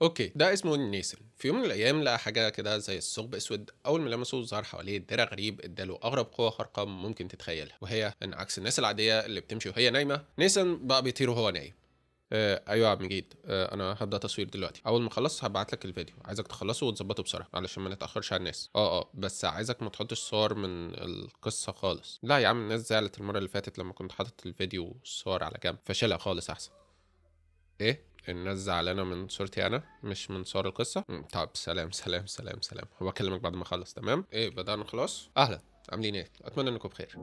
okay، ده اسمه نيسن. في يوم من الايام لقى حاجة كده زي الثقب اسود، اول ما لمسه ظهر حواليه درع غريب اداله اغرب قوة خارقة ممكن تتخيلها، وهي ان عكس الناس العادية اللي بتمشي وهي نايمة، نيسن بقى بيطير وهو نايم. ايوه يا عم مجيد، انا هبدا تصوير دلوقتي، اول ما اخلص هبعت لك الفيديو، عايزك تخلصه وتظبطه بسرعة علشان ما نتاخرش على الناس. بس عايزك ما تحطش صور من القصة خالص. لا يا عم، الناس زعلت المرة اللي فاتت لما كنت حاطط الفيديو والصور على جنب، فشيلها خالص احسن. ايه؟ الناس زعلانة من صورتي انا مش من صور القصة؟ طب سلام سلام سلام سلام، هو اكلمك بعد ما اخلص. تمام؟ ايه بدأنا خلاص؟ اهلا، عاملين ايه؟ اتمنى انكم بخير.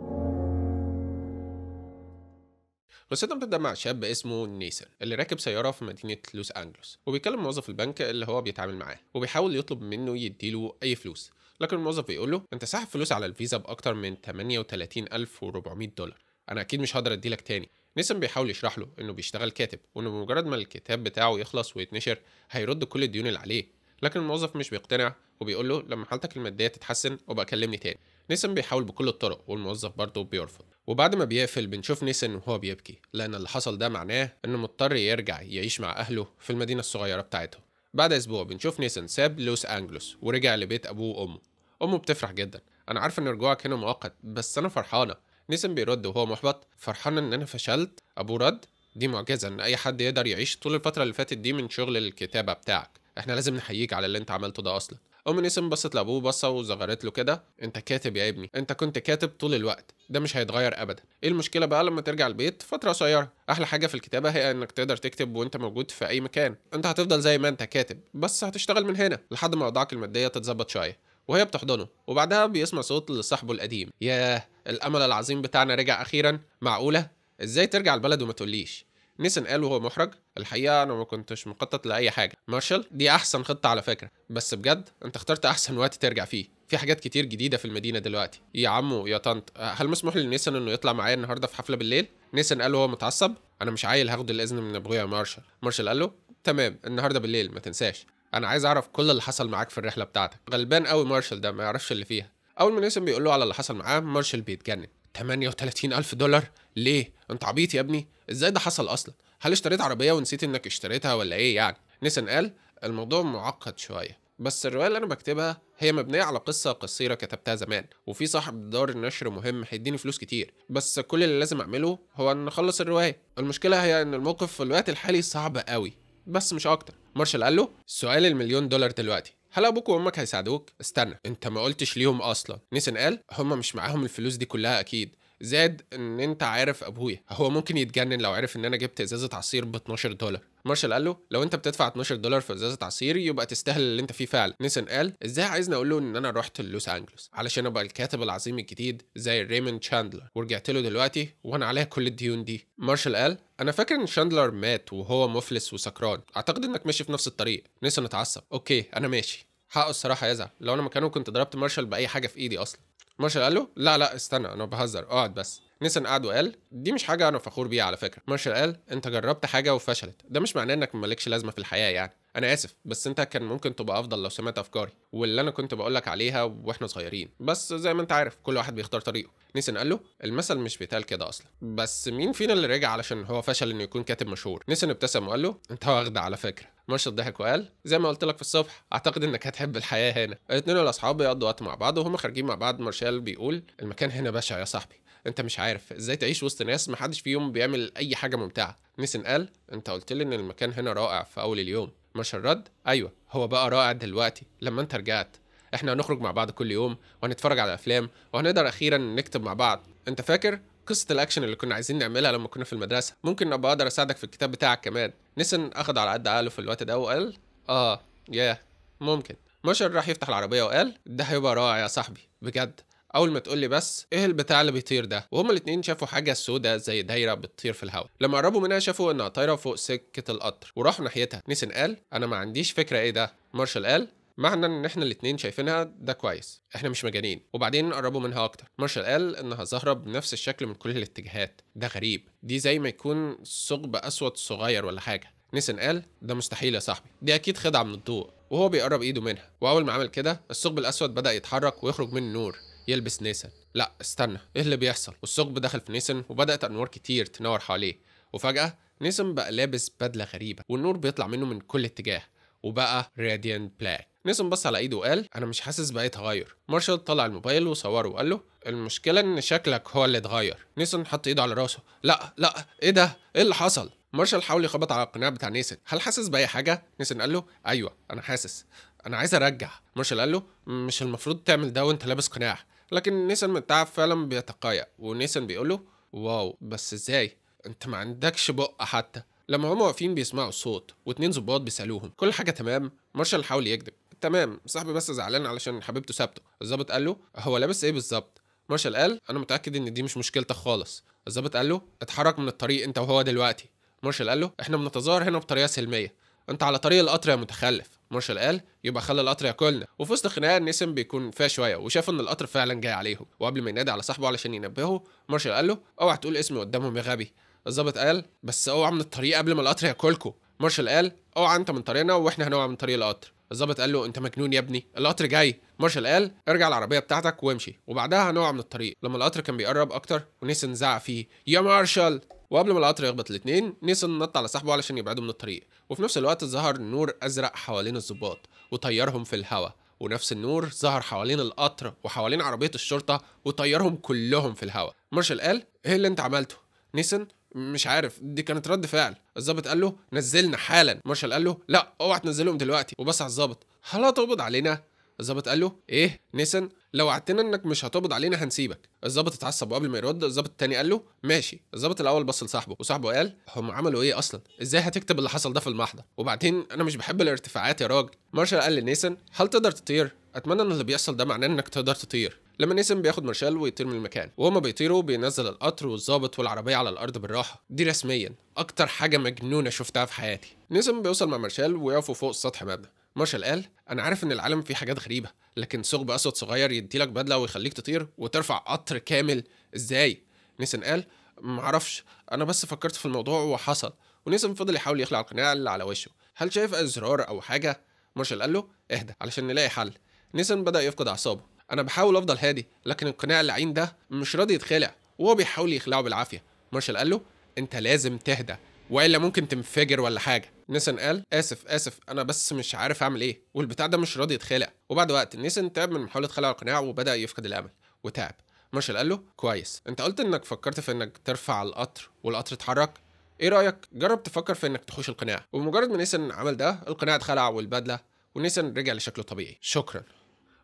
قصتنا بتبدأ مع شاب اسمه نيسن اللي راكب سيارة في مدينة لوس أنجلوس، وبيكلم موظف البنك اللي هو بيتعامل معاه، وبيحاول يطلب منه يديله أي فلوس، لكن الموظف بيقول له أنت ساحب فلوس على الفيزا بأكتر من 38,400 دولار، أنا أكيد مش هقدر أديلك تاني. نيسن بيحاول يشرح له إنه بيشتغل كاتب، وإنه بمجرد ما الكتاب بتاعه يخلص ويتنشر هيرد كل الديون اللي عليه، لكن الموظف مش بيقتنع وبيقول له لما حالتك المادية تتحسن وابقى كلمني تاني. نيسن بيحاول بكل الطرق والموظف برضه بيرفض، وبعد ما بيقفل بنشوف نيسن وهو بيبكي، لأن اللي حصل ده معناه إنه مضطر يرجع يعيش مع أهله في المدينة الصغيرة بتاعته. بعد أسبوع بنشوف نيسن ساب لوس أنجلوس ورجع لبيت أبوه وأمه. أمه بتفرح جدا، أنا عارفة إن رجوعك هنا مؤقت بس أنا فرحانة. نيسن بيرد وهو محبط، فرحانة إن أنا فشلت؟ أبوه رد، دي معجزة إن أي حد يقدر يعيش طول الفترة اللي فاتت دي من شغل الكتابة بتاعك، إحنا لازم نحييك على اللي أنت عملته ده أصلا. ام نيسن بصت لابوه بصة وزغرت له كده، انت كاتب يا ابني، انت كنت كاتب طول الوقت، ده مش هيتغير ابدا. ايه المشكلة بقى لما ترجع البيت فترة قصيرة؟ احلى حاجة في الكتابة هي انك تقدر تكتب وانت موجود في اي مكان، انت هتفضل زي ما انت كاتب بس هتشتغل من هنا لحد ما اوضاعك المادية تتظبط شوية. وهي بتحضنه، وبعدها بيسمع صوت لصاحبه القديم، ياه الامل العظيم بتاعنا رجع اخيرا، معقولة؟ ازاي ترجع البلد وما تقوليش؟ نيسن قال وهو محرج، الحقيقة أنا ما كنتش مخطط لأي حاجة. مارشال، دي أحسن خطة على فكرة، بس بجد أنت اخترت أحسن وقت ترجع فيه، في حاجات كتير جديدة في المدينة دلوقتي. يا عمو يا طنط، هل مسموح لنيسن إنه يطلع معايا النهاردة في حفلة بالليل؟ نيسن قال وهو متعصب، أنا مش عايل، هاخد الإذن من أبويا يا مارشال. مارشال قال له تمام، النهاردة بالليل ما تنساش، أنا عايز أعرف كل اللي حصل معاك في الرحلة بتاعتك. غلبان قوي مارشال ده، ما يعرفش اللي فيها. أول ما نيسن بيقول له على اللي حصل معاه، مارشال بيتجنن. 38,000 دولار؟ ليه؟ انت عبيط يا ابني؟ ازاي ده حصل اصلا؟ هل اشتريت عربية ونسيت انك اشتريتها ولا ايه يعني؟ نيسن قال الموضوع معقد شوية، بس الرواية اللي انا بكتبها هي مبنية على قصة قصيرة كتبتها زمان، وفي صاحب دار النشر مهم هيديني فلوس كتير، بس كل اللي لازم اعمله هو ان اخلص الرواية. المشكلة هي ان الموقف في الوقت الحالي صعب قوي، بس مش اكتر. مارشال قال له سؤال المليون دولار دلوقتي، هل ابوك وامك هيساعدوك؟ استنى، انت ما قلتش ليهم اصلا. نيسن قال هما مش معاهم الفلوس دي كلها اكيد، زاد ان انت عارف ابويا، هو ممكن يتجنن لو عرف ان انا جبت ازازة عصير ب 12 دولار. مارشال قال له لو انت بتدفع 12 دولار في ازازة عصير يبقى تستاهل اللي انت فيه فعلا. نيسن قال ازاي عايزني اقول له ان انا رحت لوس انجلوس علشان ابقى الكاتب العظيم الجديد زي ريموند شاندلر، ورجعت له دلوقتي وانا عليا كل الديون دي؟ مارشال قال انا فاكر ان شاندلر مات وهو مفلس وسكران، اعتقد انك ماشي في نفس الطريق. نيسن اتعصب، okay انا ماشي. حقه الصراحة يزعل، لو انا مكانه كنت ضربت مارشال باي حاجة في ايدي اصلا. مارشال قال له لا لا استنى انا بهزر، اقعد بس. نيسن قعد وقال دي مش حاجة انا فخور بيها على فكرة. مارشال قال انت جربت حاجة وفشلت، ده مش معناه انك مالكش لازمه في الحياة يعني، انا اسف بس انت كان ممكن تبقى افضل لو سمعت افكاري واللي انا كنت بقولك عليها واحنا صغيرين، بس زي ما انت عارف كل واحد بيختار طريقه. نيسن قال له المثل مش بيتقال كده اصلا، بس مين فينا اللي رجع علشان هو فشل انه يكون كاتب مشهور؟ نيسن ابتسم وقال له انت واخده على فكرة. مارشال ضحك وقال زي ما قلت لك في الصبح، اعتقد انك هتحب الحياة هنا. الاثنين الاصحاب بيقضوا وقت مع بعض، وهم خارجين مع بعض مارشال بيقول المكان هنا بشع يا صاحبي، انت مش عارف ازاي تعيش وسط ناس محدش فيهم بيعمل اي حاجة ممتعة. نيسن قال انت قلت لي ان المكان هنا رائع في اول اليوم. مارشال رد ايوه هو بقى رائع دلوقتي لما انت رجعت، احنا هنخرج مع بعض كل يوم وهنتفرج على افلام وهنقدر اخيرا نكتب مع بعض. انت فاكر قصة الاكشن اللي كنا عايزين نعملها لما كنا في المدرسة؟ ممكن ابقى اقدر اساعدك في الكتاب بتاعك كمان. نيسن اخد على قد عقله في الوقت ده وقال اه ياه ممكن. مارشال راح يفتح العربية وقال ده هيبقى رائع يا صاحبي بجد، اول ما تقول لي بس ايه البتاع اللي بيطير ده. وهما الاثنين شافوا حاجة سودة زي دايرة بتطير في الهواء، لما قربوا منها شافوا انها طايره فوق سكة القطر وراحوا ناحيتها. نيسن قال انا ما عنديش فكرة ايه ده. مارشال قال معنى ان احنا الاثنين شايفينها ده كويس، احنا مش مجانين. وبعدين قربوا منها اكتر. مارشال قال انها ظاهره بنفس الشكل من كل الاتجاهات، ده غريب، دي زي ما يكون ثقب اسود صغير ولا حاجة. نيسن قال ده مستحيل يا صاحبي، دي اكيد خدعه من الضوء. وهو بيقرب ايده منها، واول ما عمل كده الثقب الاسود بدا يتحرك ويخرج منه نور يلبس نيسن. لا استنى، ايه اللي بيحصل؟ والثقب دخل في نيسن وبدات انوار كتير تنور حواليه، وفجاة نيسن بقى لابس بدله غريبة والنور بيطلع منه من كل اتجاه، وبقى radiant black. نيسون بص على ايده وقال انا مش حاسس باي تغير. مارشال طلع الموبايل وصوره وقال له المشكلة ان شكلك هو اللي اتغير. نيسون حط ايده على راسه، لا لا ايه ده، ايه اللي حصل؟ مارشال حاول يخبط على القناع بتاع نيسون، هل حاسس باي حاجة؟ نيسون قال له ايوه انا حاسس، انا عايز ارجع. مارشال قال له مش المفروض تعمل ده وانت لابس قناع، لكن نيسون من التعب فعلا بيتقيأ. ونيسون بيقول له wow بس ازاي انت ما عندكش بق حتى. لما هما واقفين بيسمعوا الصوت واتنين ظباط بيسالوهم كل حاجة تمام. مارشال حاول يكذب، تمام صاحبي بس زعلان علشان حبيبته سابته. الظابط قال له هو لابس ايه بالظبط؟ مارشال قال انا متاكد ان دي مش مشكلتك خالص. الظابط قال له اتحرك من الطريق انت وهو دلوقتي. مارشال قال له احنا بنتظاهر هنا بطريقة سلمية، انت على طريق القطر يا متخلف. مارشال قال يبقى خلي القطر ياكلنا. وفي وسط الخناقة نيسون بيكون فيها شوية وشاف ان القطر فعلا جاي عليهم، وقبل ما ينادي على صاحبه علشان ينبهه مارشال قال له اوعى تقول اسمي قدامهم يا غبي. الظابط قال بس اوعى من الطريق قبل ما القطر ياكلكوا. مارشال قال اوعى انت من طريقنا واحنا هنقع من طريق القطر. الظابط قال له انت مجنون يا ابني، القطر جاي. مارشال قال ارجع العربية بتاعتك وامشي وبعدها هنقع من الطريق. لما القطر كان بيقرب اكتر ونيسون زعق فيه يا مارشال، وقبل ما القطر يخبط الاثنين نيسون نط على صاحبه علشان يبعدوا من الطريق. وفي نفس الوقت ظهر نور ازرق حوالين الظباط وطيرهم في الهواء، ونفس النور ظهر حوالين القطر وحوالين عربية الشرطة وطيرهم كلهم في الهواء. مارشال قال ايه اللي انت عملته؟ نيسون مش عارف، دي كانت رد فعل. الظابط قال له نزلنا حالا. مارشال قال له لا اوعى تنزلهم دلوقتي. وبص على الظابط، هل هتقبض علينا؟ الظابط قال له ايه؟ نيسون لو وعدتنا انك مش هتقبض علينا هنسيبك. الظابط اتعصب وقبل ما يرد الظابط التاني قال له ماشي. الظابط الاول بص لصاحبه وصاحبه قال هم عملوا ايه اصلا؟ ازاي هتكتب اللي حصل ده في المحضر؟ وبعدين انا مش بحب الارتفاعات يا راجل. مارشال قال لنيسون هل تقدر تطير؟ اتمنى ان اللي بيحصل ده معناه انك تقدر تطير. لما نيسون بياخد مارشال ويطير من المكان، وهما بيطيروا بينزل القطر والظابط والعربية على الارض بالراحة. دي رسميا اكتر حاجة مجنونة شفتها في حياتي. نيسون بيوصل مع مارشال ويقفوا فوق سطح مبنى. مارشال قال انا عارف ان العالم فيه حاجات غريبة، لكن ثقب اسود صغير يديلك بدله ويخليك تطير وترفع قطر كامل ازاي؟ نيسون قال معرفش، انا بس فكرت في الموضوع وحصل. ونيسون فضل يحاول يخلع القناع اللي على وشه. هل شايف ازرار او حاجة؟ مارشال قال له اهدى علشان نلاقي حل. نيسون بدا يفقد اعصابه، انا بحاول افضل هادي لكن القناع اللعين ده مش راضي يتخلع، وهو بيحاول يخلعه بالعافية. مارشال قال له انت لازم تهدى والا ممكن تنفجر ولا حاجة. نيسون قال اسف اسف انا بس مش عارف اعمل ايه والبتاع ده مش راضي يتخلع. وبعد وقت نيسون تعب من محاولة خلع القناع وبدا يفقد الامل وتعب. مارشال قال له كويس، انت قلت انك فكرت في انك ترفع القطر والقطر اتحرك، ايه رايك جرب تفكر في انك تحوش القناع. وبمجرد ما نيسون عمل ده القناع اتخلع والبدله، ونيسون رجع لشكله الطبيعي. شكرا.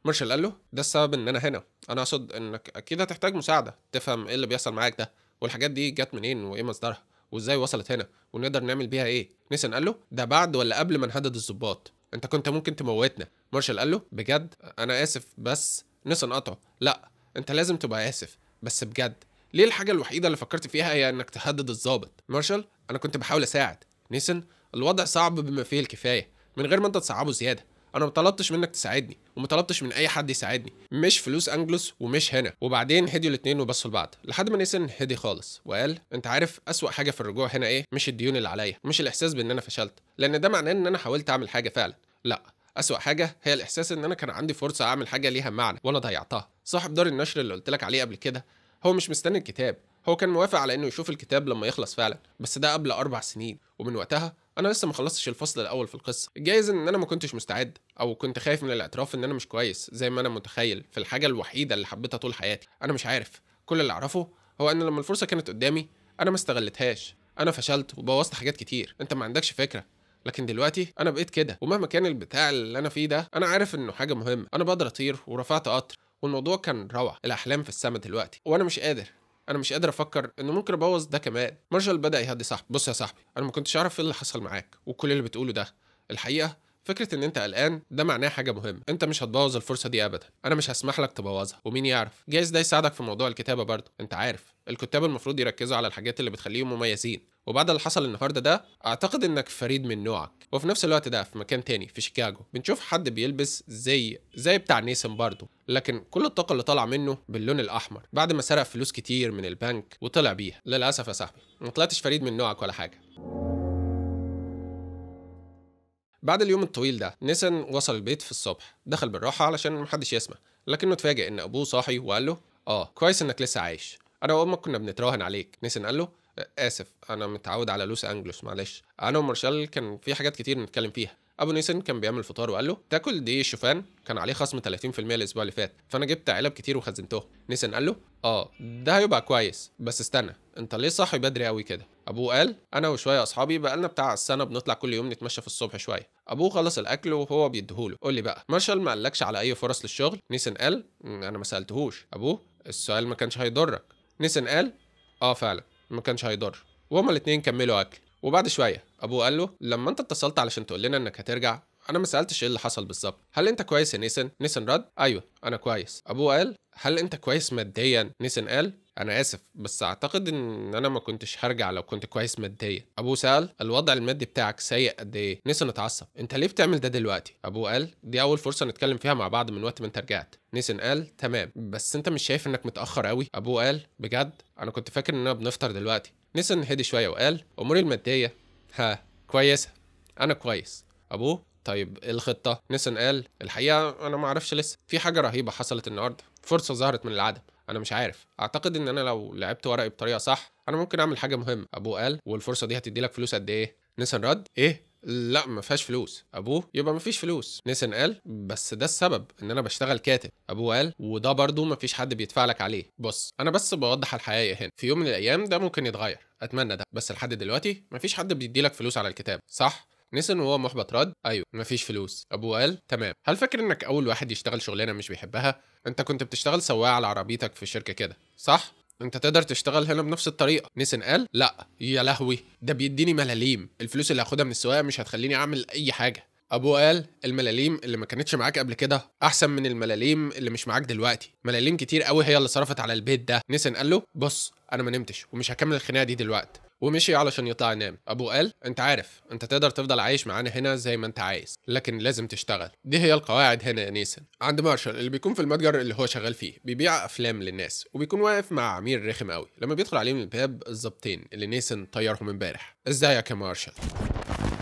مارشال قال له ده السبب ان انا هنا، انا اقصد انك اكيد هتحتاج مساعدة تفهم ايه اللي بيحصل معاك ده والحاجات دي جت منين وايه مصدرها وازاي وصلت هنا ونقدر نعمل بيها ايه. نيسون قال له ده بعد ولا قبل ما نهدد الظباط؟ انت كنت ممكن تموتنا. مارشال قال له بجد انا اسف بس. نيسون قطعه، لا انت لازم تبقى اسف بس بجد، ليه الحاجة الوحيدة اللي فكرت فيها هي انك تهدد الظابط؟ مارشال انا كنت بحاول اساعد. نيسون الوضع صعب بما فيه الكفاية من غير ما انت تصعبه زيادة، انا ما طلبتش منك تساعدني وما طلبتش من اي حد يساعدني، مش في لوس انجلوس ومش هنا. وبعدين هديوا الاثنين وبصوا لبعض لحد ما نيسون هدي خالص وقال انت عارف اسوأ حاجة في الرجوع هنا ايه؟ مش الديون اللي عليا، مش الاحساس بان انا فشلت، لان ده معناه ان انا حاولت اعمل حاجة فعلا، لا اسوأ حاجة هي الاحساس ان انا كان عندي فرصة اعمل حاجة ليها معنى وانا ضيعتها. صاحب دار النشر اللي قلت لك عليه قبل كده هو مش مستني الكتاب، هو كان موافق على انه يشوف الكتاب لما يخلص فعلا، بس ده قبل 4 سنين، ومن وقتها انا لسه ما خلصتش الفصل الاول في القصة. جايز ان انا ما كنتش مستعد او كنت خايف من الاعتراف ان انا مش كويس زي ما انا متخيل في الحاجة الوحيدة اللي حبيتها طول حياتي. انا مش عارف، كل اللي اعرفه هو ان لما الفرصة كانت قدامي انا ما استغلتهاش، انا فشلت وبوظت حاجات كتير انت ما عندكش فكرة، لكن دلوقتي انا بقيت كده، ومهما كان البتاع اللي انا فيه ده انا عارف انه حاجة مهمة. انا بقدر اطير ورفعت قطر والموضوع كان روعه، الاحلام في السما دلوقتي، وانا مش قادر، انا مش قادر افكر انه ممكن ابوظ ده كمان. مارشال بدا يهدي صاحبه، بص يا صاحبي انا ما كنتش اعرف ايه اللي حصل معاك وكل اللي بتقوله ده، الحقيقة فكرة ان انت قلقان ده معناه حاجة مهمة، انت مش هتبوظ الفرصة دي ابدا، انا مش هسمح لك تبوظها، ومين يعرف جايز ده يساعدك في موضوع الكتابة برضه، انت عارف الكتاب المفروض يركزوا على الحاجات اللي بتخليهم مميزين، وبعد اللي حصل النهارده ده اعتقد انك فريد من نوعك. وفي نفس الوقت ده في مكان تاني في شيكاغو بنشوف حد بيلبس زي بتاع نيسون برضه، لكن كل الطاقة اللي طالعه منه باللون الاحمر بعد ما سرق فلوس كتير من البنك وطلع بيها. للاسف يا صاحبي ما طلعتش فريد من نوعك ولا حاجة. بعد اليوم الطويل ده نيسون وصل البيت في الصبح، دخل بالراحة علشان محدش يسمع، لكنه اتفاجئ ان ابوه صاحي وقال له كويس انك لسه عايش، انا وامك كنا بنتراهن عليك. نيسون قال له اسف انا متعود على لوس انجلوس معلش، انا ومارشال كان في حاجات كتير نتكلم فيها. ابو نيسن كان بيعمل فطار وقال له تاكل دي الشوفان، كان عليه خصم 30% الاسبوع اللي فات، فانا جبت علب كتير وخزنتهم. نيسن قال له ده هيبقى كويس، بس استنى، انت ليه صاحي بدري قوي كده؟ ابوه قال انا وشوية اصحابي بقالنا بتاع السنة بنطلع كل يوم نتمشى في الصبح شوية. ابوه خلص الاكل وهو بيديهوله، قول لي بقى مارشال ما قالكش على اي فرص للشغل؟ نيسن قال انا ما سالتهوش. ابوه السؤال ما كانش هيضرك. نيسن قال فعلا ما كانش هيضر. وهما الاثنين كملوا اكل. وبعد شوية ابوه قال له لما انت اتصلت علشان تقول لنا انك هترجع انا ما سالتش ايه اللي حصل بالظبط، هل انت كويس يا نيسن؟ نيسن رد ايوه انا كويس. ابوه قال هل انت كويس ماديا؟ نيسن قال انا اسف بس اعتقد ان انا ما كنتش هرجع لو كنت كويس ماديا. ابوه سال الوضع المادي بتاعك سيء قد ايه؟ نيسن اتعصب، انت ليه بتعمل ده دلوقتي؟ ابوه قال دي اول فرصة نتكلم فيها مع بعض من وقت ما انت رجعت. نيسن قال تمام بس انت مش شايف انك متاخر قوي؟ ابوه قال بجد انا كنت فاكر اننا بنفطر دلوقتي. نيسن هدي شوية وقال اموري المادية ها كويسة، انا كويس. ابوه طيب ايه الخطة؟ نيسن قال الحقيقة انا ما اعرفش لسه، في حاجة رهيبة حصلت النهارده، فرصة ظهرت من العدم، انا مش عارف، اعتقد ان انا لو لعبت ورقي بطريقة صح انا ممكن اعمل حاجة مهمة. ابوه قال والفرصة دي هتدي لك فلوس قد ايه؟ نيسن رد ايه؟ لا ما فيهاش فلوس. ابوه يبقى ما فيش فلوس. نيسن قال بس ده السبب ان انا بشتغل كاتب. ابوه قال وده برضو ما فيش حد بيدفع لك عليه. بص انا بس بوضح الحقيقة هنا، في يوم من الايام ده ممكن يتغير، اتمنى ده، بس لحد دلوقتي ما فيش حد بيدي لك فلوس على الكتاب، صح؟ نيسن وهو محبط رد ايوه مفيش فلوس. ابوه قال تمام، هل فاكر انك اول واحد يشتغل شغلانة مش بيحبها؟ انت كنت بتشتغل سواق على عربيتك في شركة كده، صح؟ انت تقدر تشتغل هنا بنفس الطريقة. نيسن قال لا يا لهوي، ده بيديني ملاليم، الفلوس اللي هاخدها من السواقة مش هتخليني اعمل اي حاجة. ابوه قال الملاليم اللي ما كانتش معاك قبل كده احسن من الملاليم اللي مش معاك دلوقتي، ملاليم كتير قوي هي اللي صرفت على البيت ده. نيسن قال له بص انا ما نمتش ومش هكمل الخناقة دي دلوقتي، ومشي علشان يطلع ينام. ابوه قال انت عارف انت تقدر تفضل عايش معانا هنا زي ما انت عايز، لكن لازم تشتغل، دي هي القواعد هنا يا نيسن. عند مارشال اللي بيكون في المتجر اللي هو شغال فيه بيبيع افلام للناس، وبيكون واقف مع عميل رخم قوي. لما بيدخل عليه من الباب الظابطين اللي نيسن طيرهم امبارح. ازيك يا مارشال؟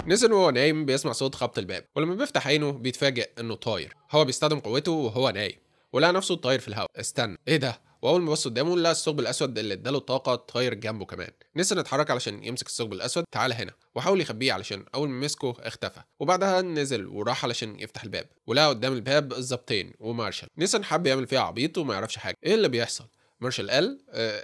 نيسن وهو نايم بيسمع صوت خبط الباب، ولما بيفتح عينه بيتفاجئ انه طاير. هو بيستخدم قوته وهو نايم ولقى نفسه طاير في الهواء. استنى ايه ده؟ واول ما بص قدامه لقى الثقب الاسود اللي اداله الطاقة طاير جنبه كمان. نيسن اتحرك علشان يمسك الثقب الاسود، تعالى هنا، وحاول يخبيه علشان اول ما مسكه اختفى. وبعدها نزل وراح علشان يفتح الباب، ولقى قدام الباب الظابطين ومارشال. نيسن حب يعمل فيها عبيط وما يعرفش حاجة، ايه اللي بيحصل؟ مارشال قال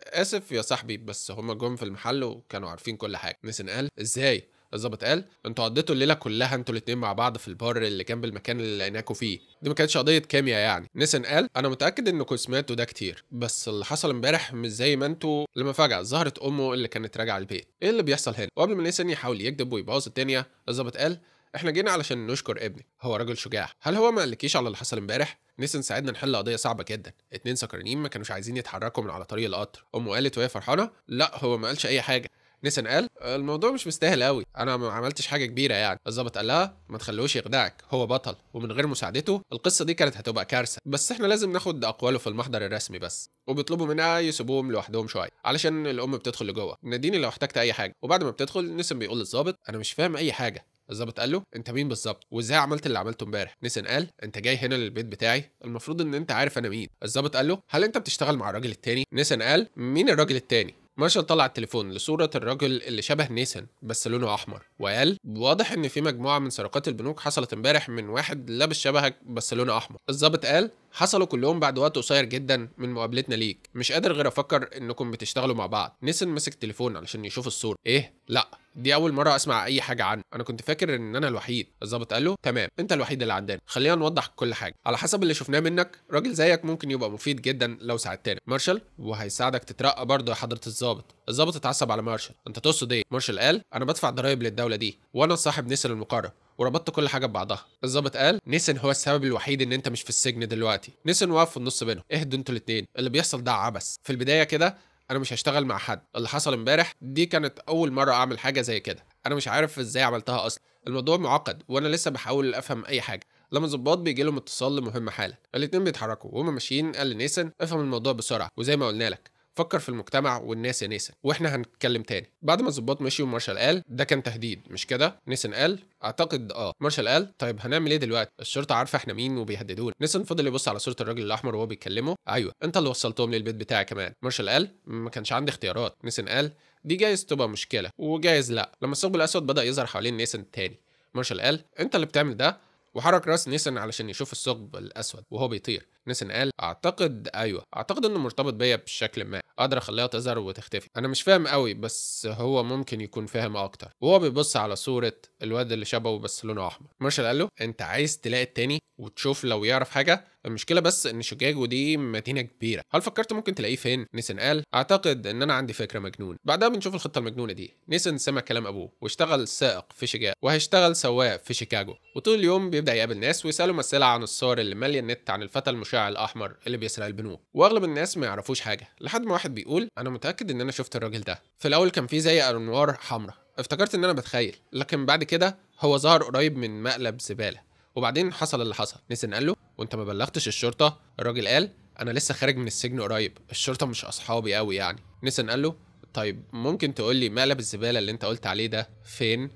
اسف يا صاحبي بس هما جم في المحل وكانوا عارفين كل حاجة. نيسن قال ازاي؟ الظابط قال انتوا قضيتوا الليلة كلها انتوا الاثنين مع بعض في البار اللي جنب المكان اللي لقيناكوا فيه، دي ما كانتش قضية كيمياء يعني. نيسن قال انا متاكد انكم سمعتوا ده كتير، بس اللي حصل امبارح مش زي ما انتوا. لما فجاة ظهرت امه اللي كانت راجعه البيت، ايه اللي بيحصل هنا؟ وقبل ما نيسن يحاول يكذب ويبوظ الدنيا الظابط قال احنا جينا علشان نشكر ابنك، هو راجل شجاع، هل هو ما قالكيش على اللي حصل امبارح؟ نيسن ساعدنا نحل قضية صعبة جدا، اتنين سكرانين ما كانوش عايزين يتحركوا من على طريق القطر. امه قالت وهي فرحانة لا هو ما قالش اي حاجة. نيسن قال الموضوع مش مستاهل قوي، انا ما عملتش حاجة كبيرة يعني. الظابط قال لها ما تخلوش يخدعك، هو بطل ومن غير مساعدته القصة دي كانت هتبقى كارثة، بس احنا لازم ناخد اقواله في المحضر الرسمي بس. وبيطلبوا منها يسيبوهم لوحدهم شوية علشان الام بتدخل لجوه، ناديني لو احتجت اي حاجة. وبعد ما بتدخل نيسن بيقول للظابط انا مش فاهم اي حاجة. الظابط قال له انت مين بالظبط وازاي عملت اللي عملته امبارح؟ نيسن قال انت جاي هنا للبيت بتاعي، المفروض ان انت عارف انا مين. الظابط قال له هل انت بتشتغل مع الراجل التاني؟ نيسن قال مين الراجل التاني؟ مارشال طلع التليفون لصورة الراجل اللي شبه نيسن بس لونه أحمر، وقال واضح إن في مجموعة من سرقات البنوك حصلت امبارح من واحد لابس شبهك بس لونه أحمر. الظابط قال حصلوا كلهم بعد وقت قصير جدا من مقابلتنا ليك، مش قادر غير أفكر إنكم بتشتغلوا مع بعض. نيسن مسك التليفون علشان يشوف الصورة، إيه؟ لا دي أول مرة أسمع أي حاجة عنه، أنا كنت فاكر إن أنا الوحيد. الظابط قال له تمام أنت الوحيد اللي عندنا، خلينا نوضح كل حاجة، على حسب اللي شفناه منك راجل زيك ممكن يبقى مفيد جدا لو ساعدتنا. مارشال وهيساعدك تترقى برضه يا حضرة الظابط. الظابط اتعصب على مارشال، انت تقصد ايه؟ مارشال قال انا بدفع ضرايب للدولة دي وانا صاحب نيسن المقرب، وربطت كل حاجة ببعضها. الظابط قال نيسن هو السبب الوحيد ان انت مش في السجن دلوقتي. نيسن وقف في النص بينهم، اهدوا انتوا الاثنين، اللي بيحصل ده عبث. في البداية كده انا مش هشتغل مع حد، اللي حصل امبارح دي كانت اول مرة اعمل حاجة زي كده، انا مش عارف ازاي عملتها اصلا، الموضوع معقد وانا لسه بحاول افهم اي حاجة. لما الظباط بيجي لهم اتصال لمهمه حالا، الاثنين بيتحركوا وهما ماشيين. قال لنيسن افهم الموضوع بسرعة وزي ما قلنا لك فكر في المجتمع والناس يا نيسن، واحنا هنتكلم تاني. بعد ما الظباط مشيوا مارشال قال ده كان تهديد مش كده؟ نيسن قال اعتقد اه. مارشال قال طيب هنعمل ايه دلوقتي؟ الشرطة عارفه احنا مين وبيهددونا. نيسن فضل يبص على صوره الراجل الاحمر وهو بيتكلمه، ايوه انت اللي وصلتهم للبيت بتاعي كمان. مارشال قال ما كانش عندي اختيارات. نيسن قال دي جايز تبقى مشكلة وجايز لا. لما الثقب الاسود بدا يظهر حوالين نيسن تاني مارشال قال انت اللي بتعمل ده، وحرك راس نيسن علشان يشوف الثقب الاسود وهو بيطير. نيسن قال اعتقد ايوه، اعتقد انه مرتبط بيا بشكل ما، اقدر اخليها تظهر وتختفي. انا مش فاهم قوي بس هو ممكن يكون فاهم اكتر. وهو بيبص على صوره الواد اللي شبهه بس لونه احمر. مارشال قال له انت عايز تلاقي التاني وتشوف لو يعرف حاجة، المشكلة بس ان شيكاغو دي مدينة كبيرة، هل فكرت ممكن تلاقيه فين؟ نيسن قال اعتقد ان انا عندي فكرة مجنونة. بعدها بنشوف الخطة المجنونة دي. نيسن سمع كلام ابوه واشتغل سائق في شيكاغو، وهيشتغل سواق في شيكاغو، وطول اليوم بيبدا يقابل ناس ويسالهم اسئلة عن الصور اللي ماليه النت عن الفتى المشع الاحمر اللي بيسرق البنوك، واغلب الناس ما يعرفوش حاجة، لحد ما واحد بيقول انا متاكد ان انا شفت الراجل ده. في الاول كان في زي انوار حمراء، افتكرت ان انا بتخيل، لكن بعد كده هو ظهر قريب من مقلب زبالة، وبعدين حصل اللي حصل. نيسن قال له وانت ما بلغتش الشرطة؟ الراجل قال انا لسه خارج من السجن قريب، الشرطة مش اصحابي قوي يعني. نيسن قال له طيب ممكن تقول لي مقلب الزبالة اللي انت قلت عليه ده فين؟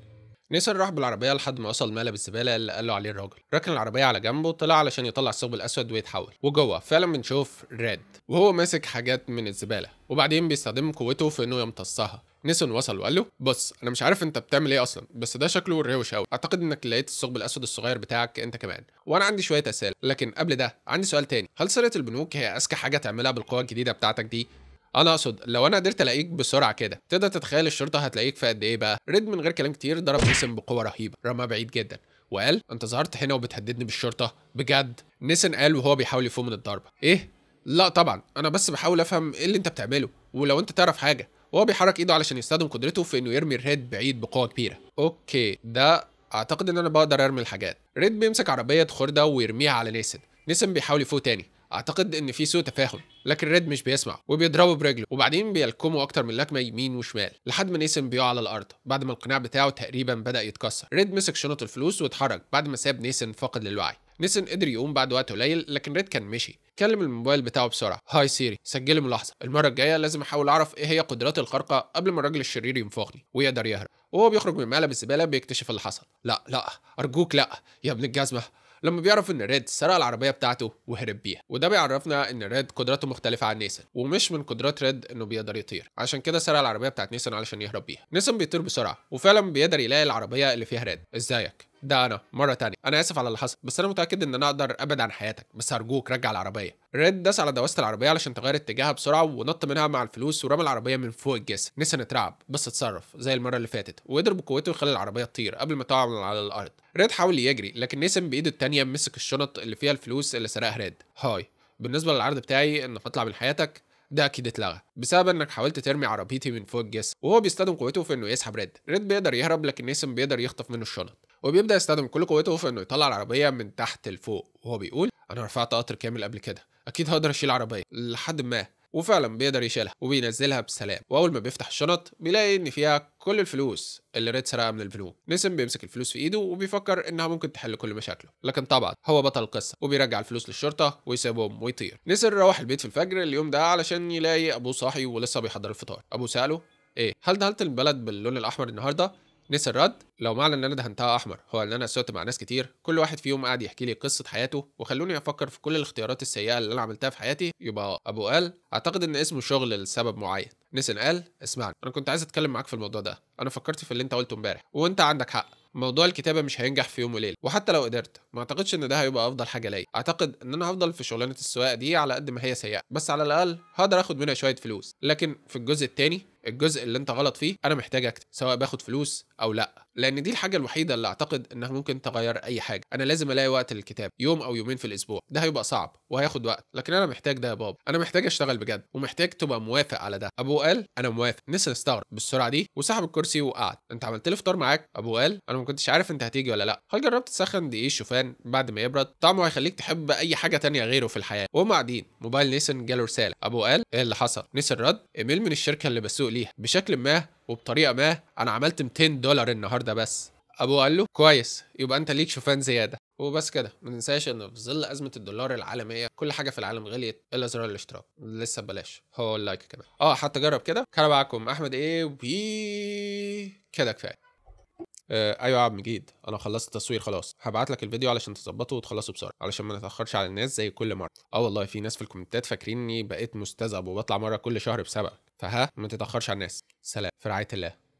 نيسن راح بالعربية لحد ما وصل مقلب الزبالة اللي قال له عليه الراجل، ركن العربية على جنبه وطلع علشان يطلع الثقب الاسود ويتحول. وجوه فعلا بنشوف ريد وهو ماسك حاجات من الزبالة، وبعدين بيستخدم قوته في انه يمتصها. نيسن وصل وقال له بص انا مش عارف انت بتعمل ايه اصلا، بس ده شكله روش قوي، اعتقد انك لقيت الثقب الاسود الصغير بتاعك انت كمان، وانا عندي شوية اسئلة، لكن قبل ده عندي سؤال تاني، هل سرقه البنوك هي اذكى حاجة تعملها بالقوة الجديدة بتاعتك دي؟ انا اقصد لو انا قدرت الاقيك بسرعة كده، تقدر تتخيل الشرطة هتلاقيك في قد ايه بقى؟ ريد من غير كلام كتير ضرب نيسن بقوة رهيبة، رماه بعيد جدا وقال انت ظهرت هنا وبتهددني بالشرطة بجد؟ نيسن قال وهو بيحاول يفوق من الضربة ايه؟ لا طبعا، انا بس بحاول افهم ايه اللي انت بتعمله ولو انت تعرف حاجة. وهو بيحرك ايده علشان يستخدم قدرته في انه يرمي الريد بعيد بقوة كبيرة. okay ده اعتقد ان انا بقدر ارمي الحاجات. ريد بيمسك عربية خرده ويرميها على نيسن. نيسن بيحاول يفوق تاني، اعتقد ان في سوء تفاهم، لكن ريد مش بيسمع وبيضربه برجله، وبعدين بيلكمه اكتر من لكمه يمين وشمال لحد ما نيسن بيقع على الارض بعد ما القناع بتاعه تقريبا بدا يتكسر. ريد مسك شنط الفلوس واتحرك بعد ما ساب نيسن فاقد للوعي. نيسن قدر يقوم بعد وقت قليل، لكن ريد كان مشي. كلم الموبايل بتاعه بسرعة، Hey Siri سجلي ملاحظة، المرة الجاية لازم احاول اعرف ايه هي قدراتي الخارقة قبل ما الراجل الشرير ينفخني ويقدر يهرب. وهو بيخرج من مقلب الزبالة بيكتشف اللي حصل. لا لا ارجوك لا يا ابن الجزمة. لما بيعرف ان ريد سرق العربية بتاعته وهرب بيها، وده بيعرفنا ان ريد قدراته مختلفة عن نيسن، ومش من قدرات ريد انه بيقدر يطير، عشان كده سرق العربية بتاعت نيسن علشان يهرب بيها. نيسن بيطير بسرعة وفعلا بيقدر يلاقي العربية اللي فيها ريد. ازيك؟ ده انا مرة تانية، انا اسف على اللي حصل، بس انا متاكد ان انا اقدر ابعد عن حياتك، بس ارجوك رجع العربية. ريد داس على دواسه العربية علشان تغير اتجاهها بسرعة ونط منها مع الفلوس ورمى العربية من فوق الجسر. نيسن اترعب بس اتصرف زي المرة اللي فاتت وقدر بقوته يخلي العربية تطير قبل ما تقع على الارض. ريد حاول يجري لكن نيسن بايده التانية مسك الشنط اللي فيها الفلوس اللي سرقها ريد. Hi، بالنسبة للعرض بتاعي ان اطلع من حياتك ده اكيد اتلغى بسبب انك حاولت ترمي عربيتي من فوق الجسر. وهو بيستخدم قوته في انه يسحب ريد. ريد بيقدر يهرب لكن نيسن بيقدر يخطف منه الشنط، وبيبدا يستخدم كل قوته في انه يطلع العربية من تحت لفوق، وهو بيقول انا رفعت قطر كامل قبل كده، اكيد هقدر اشيل عربية لحد ما. وفعلا بيقدر يشيلها وبينزلها بسلام. واول ما بيفتح الشنط بيلاقي ان فيها كل الفلوس اللي ريد سرقها من البنوك. نيسن بيمسك الفلوس في ايده وبيفكر انها ممكن تحل كل مشاكله، لكن طبعا هو بطل القصة وبيرجع الفلوس للشرطة ويسيبهم ويطير. نيسن روح البيت في الفجر اليوم ده علشان يلاقي ابوه صاحي ولسه بيحضر الفطار. ابوه ساله ايه، هل دهنت البلد باللون الاحمر النهارده؟ نيسن رد لو معنى ان انا دهنتها احمر هو ان انا سوقت مع ناس كتير، كل واحد فيهم قاعد يحكي لي قصة حياته وخلوني افكر في كل الاختيارات السيئة اللي انا عملتها في حياتي. يبقى ابو قال اعتقد ان اسمه شغل لسبب معين. نيسن قال اسمعني، انا كنت عايز اتكلم معاك في الموضوع ده، انا فكرت في اللي انت قلته امبارح وانت عندك حق، موضوع الكتابة مش هينجح في يوم وليلة، وحتى لو قدرت ما اعتقدش ان ده هيبقى افضل حاجة ليا، اعتقد ان انا هفضل في شغلانة السواقة دي على قد ما هي سيئه، بس على الاقل هقدر اخد منها شوية فلوس. لكن في الجزء الثاني، الجزء اللي انت غلط فيه، انا محتاج اكتب سواء باخد فلوس او لا، لان دي الحاجة الوحيدة اللي اعتقد انها ممكن تغير اي حاجة. انا لازم الاقي وقت للكتاب، يوم او يومين في الاسبوع، ده هيبقى صعب وهياخد وقت، لكن انا محتاج ده يا بابا، انا محتاج اشتغل بجد ومحتاج تبقى موافق على ده. ابوه قال انا موافق. نيسن استغرب بالسرعة دي وسحب الكرسي وقعد. انت عملت لي فطار معاك؟ ابوه قال انا ما كنتش عارف انت هتيجي ولا لا. هل جربت تسخن دقيق الشوفان بعد ما يبرد؟ طعمه هيخليك تحب اي حاجة تانية غيره في الحياة. وهم قاعدين موبايل نيسن جاله رسالة. ابوه قال ايه اللي حصل؟ نيسن رد ايميل من الشركة اللي بسوق ليها، بشكل ما وبطريقة ما انا عملت $200 النهارده بس. ابوه قال له كويس، يبقى انت ليك شوفان زيادة. وبس كده. ما تنساش ان في ظل ازمة الدولار العالمية كل حاجة في العالم غليت الا زرار الاشتراك لسه ببلاش، هو ال like كمان. حتى جرب كده. كان معاكم احمد ايه وبي كده كفاية. ايوه يا عم مجيد، انا خلصت التصوير خلاص، هبعت لك الفيديو علشان تظبطه وتخلصه بسرعة علشان ما نتاخرش على الناس زي كل مرة. والله في ناس في الكومنتات فاكريني بقيت مستذئب وبطلع مرة كل شهر بسببك، فها ما تتاخرش على الناس. سلام، في رعاية الله.